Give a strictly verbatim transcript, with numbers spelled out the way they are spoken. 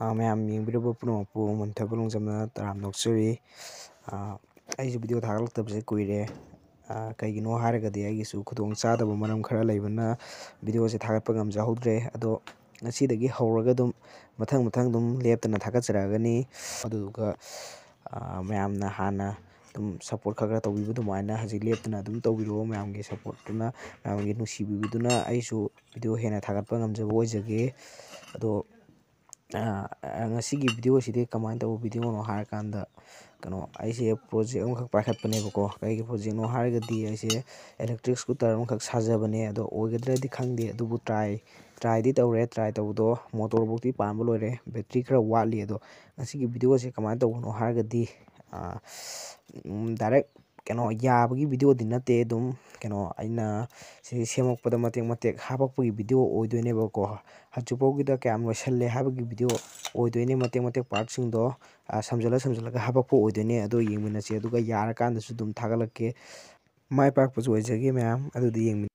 ꯑꯥ, ꯃꯌꯥꯝ ꯌꯦꯡꯕꯤꯔꯤꯕ ꯄꯨꯝꯅꯃꯛꯄꯨ ꯃꯨꯟꯊꯕ ꯅꯣꯡꯖꯝꯅ ꯇꯔꯥꯝꯅ ꯑꯣꯛꯆꯔꯤ꯫ ꯑꯥ, ꯑꯩꯁꯨ video ꯊꯥꯒꯠꯂꯛꯇꯕꯁꯦ ꯀꯨꯏꯔꯦ꯫ ꯑꯥ, ꯀꯩꯒꯤꯅꯣ ꯍꯥꯏꯔꯒꯗꯤ ꯑꯩꯒꯤꯁꯨ ꯈꯨꯗꯣꯡ ꯆꯥꯗꯕ ꯃꯔꯝ ꯈꯔ ꯂꯩꯕꯅ videoꯁꯦ ꯊꯥꯒꯠꯄ ꯉꯝꯖꯍꯧꯗ꯭ꯔꯦ꯫ ꯑꯗꯣ ꯉꯁꯤꯗꯒꯤ ꯍꯧꯔꯒ ꯑꯗꯨꯝ ꯃꯊꯪ ꯃꯊꯪ ꯑꯗꯨꯝ ꯂꯦꯞꯇꯅ ꯊꯥꯒꯠꯆꯔꯛꯑꯒꯅꯤ꯫ ꯑꯗꯨꯗꯨꯒ, ꯑꯥ, ꯃꯌꯥꯝꯅ ꯍꯥꯟꯅ ꯑꯗꯨꯝ support ꯈꯔ ꯈꯔ ꯇꯧꯕꯤꯕ ꯑꯗꯨꯃꯥꯏꯅ ꯍꯧꯖꯤꯛ ꯂꯦꯞꯇꯅ ꯑꯗꯨꯝ ꯇꯧꯕꯤꯔꯛꯑꯣ꯫ ꯃꯌꯥꯝꯒꯤ supportꯇꯨꯅ, ꯃꯌꯥꯝꯒꯤ ꯅꯨꯡꯁꯤꯕꯤꯕꯗꯨꯅ ꯑꯩꯁꯨ video ꯍꯦꯟꯅ ꯊꯥꯒꯠꯄ ꯉꯝꯖꯕ ꯑꯣꯏꯖꯒꯦ꯫ ꯑꯗꯣ, ꯑꯥ, ꯉꯁꯤꯒꯤ videoꯁꯤꯗꯤ ꯀꯃꯥꯏꯅ ꯇꯧꯕ videoꯅꯣ ꯍꯥꯏꯔꯀꯥꯟꯗ, ꯀꯩꯅꯣ, ꯑꯩꯁꯦ project ꯑꯃꯈꯛ ꯄꯥꯏꯈꯠꯄꯅꯦꯕꯀꯣ꯫ ꯀꯩꯒꯤ projectꯅꯣ ꯍꯥꯏꯔꯒꯗꯤ ꯑꯩꯁꯦ electric scooter ꯑꯃꯈꯛ ꯁꯥꯖꯕꯅꯦ꯫ ꯑꯗꯣ ꯑꯣꯏꯒꯗ꯭ꯔꯗꯤ ꯈꯪꯗꯦ, ꯑꯗꯨꯕꯨ try, tryꯗꯤ ꯇꯧꯔꯦ꯫ Try ꯇꯧꯕꯗꯣ motorꯐꯧꯗꯤ ꯄꯥꯟꯕ ꯂꯣꯏꯔꯦ, battery ꯈꯔ ꯋꯥꯠꯂꯤ꯫ ꯑꯗꯣ ꯉꯁꯤꯒꯤ videoꯁꯦ ꯀꯃꯥꯏꯅ ꯇꯧꯕꯅꯣ ꯍꯥꯏꯔꯒꯗꯤ, ꯑꯥ, ꯎꯝ, direct ꯀꯩꯅꯣ ꯌꯥꯕꯒꯤ videoꯗꯤ ꯅꯠꯇꯦ꯫ ꯑꯗꯨꯝ ꯀꯩꯅꯣ ꯑꯩꯅ ꯁꯤ ꯁꯦꯝꯃꯛꯄꯗ ꯃꯇꯦꯛ ꯃꯇꯦꯛ ꯍꯥꯄꯛꯄꯒꯤ video ꯑꯣꯏꯗꯣꯏꯅꯦꯕꯀꯣ꯫ ꯍꯧꯖꯤꯛꯐꯥꯎꯒꯤꯗ ꯀꯌꯥꯝ ꯂꯣꯏꯁꯜꯂꯦ ꯍꯥꯏꯕꯒꯤ video ꯑꯣꯏꯗꯣꯏꯅꯦ꯫ ꯃꯇꯦꯛ ꯃꯇꯦꯛ partꯁꯤꯡꯗꯣ, ꯑꯥ, ꯁꯝꯖꯜꯂ ꯁꯝꯖꯜꯂꯒ ꯍꯥꯄꯛꯄ ꯑꯣꯏꯗꯣꯏꯅꯦ꯫ ꯑꯗꯣ ꯌꯦꯡꯃꯤꯟꯅꯁꯦ, ꯑꯗꯨꯒ ꯌꯥꯔꯀꯥꯟꯗꯁꯨ ꯑꯗꯨꯝ ꯊꯥꯒꯠꯂꯛꯀꯦ꯫ ꯃꯥꯏ ꯄꯥꯛꯄꯁꯨ ꯑꯣꯏꯖꯒꯦ ꯃꯌꯥꯝ꯫ ꯑꯗꯨꯗꯤ ꯌꯦꯡꯃꯤꯟꯅ